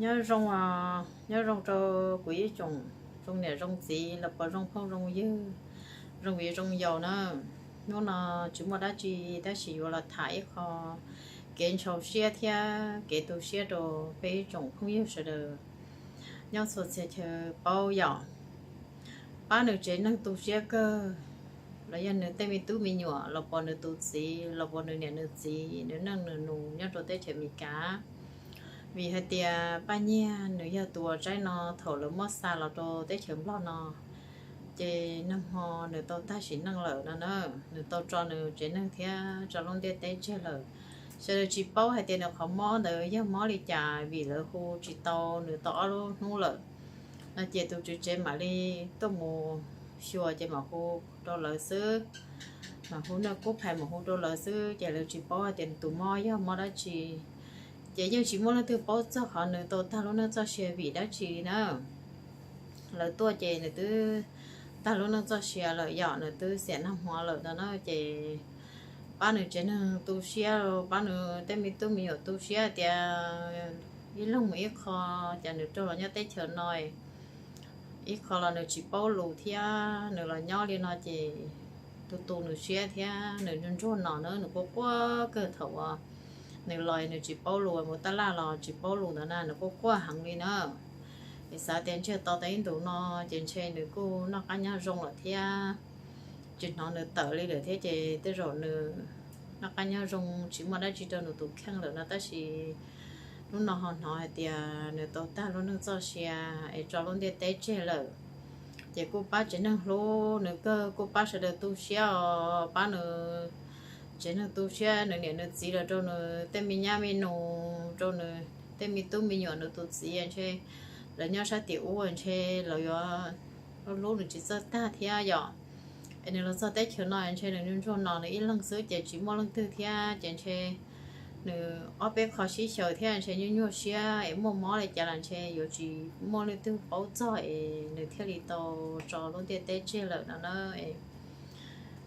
Nyob zoo, nyob zoo rau kuv ib tsoom zoo niam zoo txiv los puas zoo phooj zoo ywg, zoo viv zoo yaus na. Hnub no tsis muaj dab tsi tab sis yuav los tham ib qho kev ntshaus siab thiab kev tu siab rau peb ib tsoom phooj ywg sawv daws nyob txhua txhia chaw paub yom. Pab nws tsev neeg tu siab kawg, los yog nws tej me tub me nyuam los puas nws tus txiv los puas nws niam nws txiv nws neej nws nus nyob rau teb chaws Amelikas. Vim hais tias Paj Nyiag nws yog tus uas tsaib no thaum lawv muab xa los rau teb chaws Nplog no, ces nag hmo nws tau tag sim neej lawm no na. Nws tau tso nws tsev neeg thiab tso lub ntiaj teb tseg lawm. Sawv daws tsis paub hais tias nws qhov mob ntawd yog mob li cas vim lawv hu tsis tau nws tau ob lub hnub lawm no. Ces tus tswv tsev mam li tuaj mus xyuas ces mam hu rau lawv xwb, mam hu nej kub phais mam hu rau lawv xwb ces lawv tsis paub hais tias nws tus mob yog mob dab tsi. Ces yeej tsis muaj leej twg paub txog qhov nws tau tag lub neej txoj sia vim dab tsi li na. Lawv tuaj ces nws twb tag lub neej txoj sia lawm yom, nws twb xiam nag hmo lawm no na. Ces pab nws tsev neeg tu siab, pab nws tej me tub me nyuam tu siab tias ib leeg mus ib qho, cas nws raug los nyob teb chaws no, ib qho los nws tsis paub lus thiab nws los nyob li no ces tus tu nws siab thiab nws ntsuag ntsuag no na, nws quaj quaj kawg thaum uas nws los nws tsis paub lus, mus tab laj los tsis paub lus ntawd na, nws quaj quaj heev li na. Es xav tias ntsiag to tau ib ntus no ces ntshe nws kuj noj qab nyob zoo lawm thiab, tsis hnov nws tawm li lawm thiab ces tej zaum nws noj qab nyob zoo tsis muaj dab tsi rau nws tus kheej lawm no. Tab sis hnub no ho hnov hais tias nws tau tag lub neej txoj sia es tso lub ntiaj teb tseg lawm. Ces kuj pab tsev neeg hlub nws kawg, kuj pab sawv daws tu siab os, pab nws tsev neeg tu siab, nws niam nws txiv los rau nws tej me nyab me nus, rau nws tej me tub me nyuam, nws tus txiv ntshe lawv nyob sab tim ub ntshe lawv yuav hlub nws tsis txawj tag thiab yom. Es nws los txog teb chaws no ntshe nws ntsuag ntsuag no nws ib leeg xwb ces tsis muaj leej twg thiab ces ntshe nws ob peb qho sib xyaw thiab ntshe nyuaj nyuaj siab es muaj mob li cas los ntshe yuav tsis muaj leej twg paub txog es nws thiaj li tau tso lub ntiaj teb tseg lawm no na.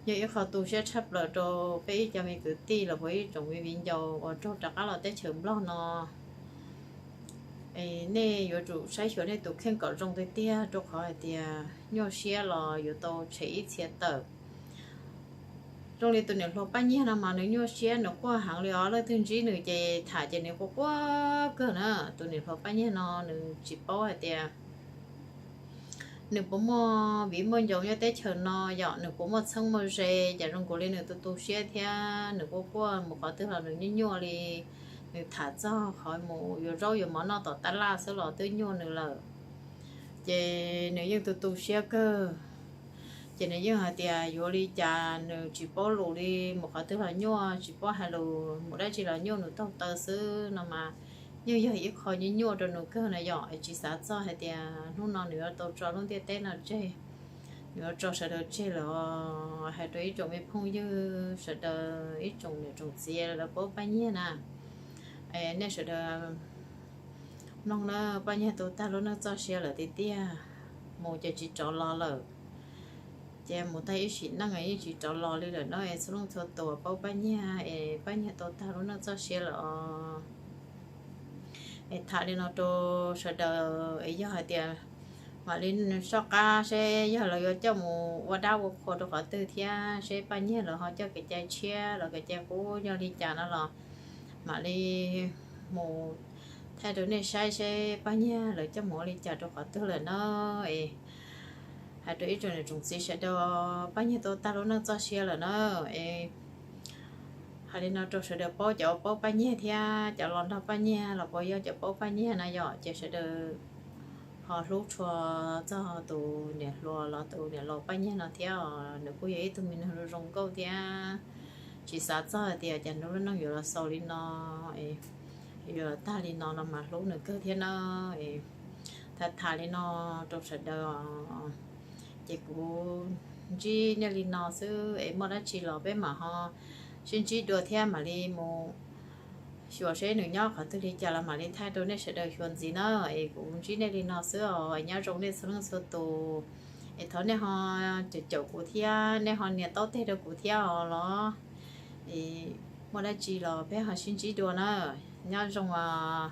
Yog ib qho tu siab tshaj plaws rau peb ib co me kwv tij los puas ib tsoom me viv ncaus uas raug rov qab los teb chaws Nplog no. Nej yuav tsum saib xyuas nej tus kheej kom zoo tiag tiag rau qhov hais tias nyuaj siab los yuav tau tshem ib txhia tawm. Zoo li tus niam hluas Paj Nyiag no mas nws nyuaj siab nws quaj heev li os, leej twg ntsib nws ces tham ces nws quaj quaj kawg na. Tus niam hluas Paj Nyiag no nws tsis paub hais tias nws puas muaj viv muaj ncaus nyob teb chaws no yom, nws puas muaj txheeb muaj ze, cas zoo nkaus li nws tu tu siab thiab nws quaj quaj mus qhov twg los nws nyuaj nyuaj li. Nws tham txog qhov mus yuav zaub yuav mov noj tom tab laj xwb los twb nyuaj nws lawm. Ces nws yeej tu tu siab kawg. Ces nws yeej hais tias yuav li cas nws tsis paub lus li, mus qhov twg los nyuaj, tsis paub hais lus, mus dab tsi los nyuaj, nws taug taw xwb no mas yeej yog ib qho nyuaj nyuaj rau nws kawg na yom. Es tsis xav txog hais tias hnub no nws yuav tau tso lub ntiaj teb no tseg, nws yuav tso sawv daws tseg lawm. Hais rau ib tsoom me phooj ywg sawv daws, ib tsoom niam tsoom txiv lawv paub Paj Nyiag na, nej sawv daws mloog na, Paj Nyiag tau tag lub neej txoj sia lawm tiag tiag, mus ces tsis rov los lawm. Ces mus tag ib sim neej yeej tsis rov los li lawm no. Es txhua leej txhua tus paub Paj Nyiag es Paj Nyiag tau tag lub neej txoj sia lawm os. Es tham li no rau sawv daws es yog hais tias mam li soj qab seb yog lawv yuav coj mus ua dab ua qhua rau qhov twg thiab seb Paj Nyiag lawv ho coj kev cai tshiab los kev cai qub yog li cas no los mam li mus thaij rau nej saib seb Paj Nyiag lawv coj mus ua li cas rau qhov twg lawm na. Es hais rau ib tsoom niam tsoom txiv sawv daws, Paj Nyiag tau tag lub neej txoj sia lawm na. Es hais li no rau sawv daws paub, cov paub Paj Nyiag thiab cov los nrog Paj Nyiag los puas yog cov paub Paj Nyiag na yom, ces sawv daws ho hlub tshua txog tus niam hluas los tus niam laus Paj Nyiag no thiab os. Nws kuj yog ib tug me neeg zoo nkauj thiab tsis xav txog hais tias cas nws lub neej yuav los xaus li no, yuav los tag li no no mas hlub nws kawg thiab na. Tham tham li no rau sawv daws, ces kuv ntsib nej li no xwb es muaj dab tsi los peb mam ho sib ntsib dua thiab mam li mus xyuas seb nws nyob qhov twg li cas los mam li thaij rau nej sawv daws xyuas ntxiv na. Es kuv ntsib nej li no xwb os, nyob zoo nej txhua leej txhua tus. Es thov nej ho caum caum kuv thiab nej ho nias taub teg rau kuv thiab os los. Es muaj dab tsi los peb ho sib ntsib dua na. Nyob zoo os.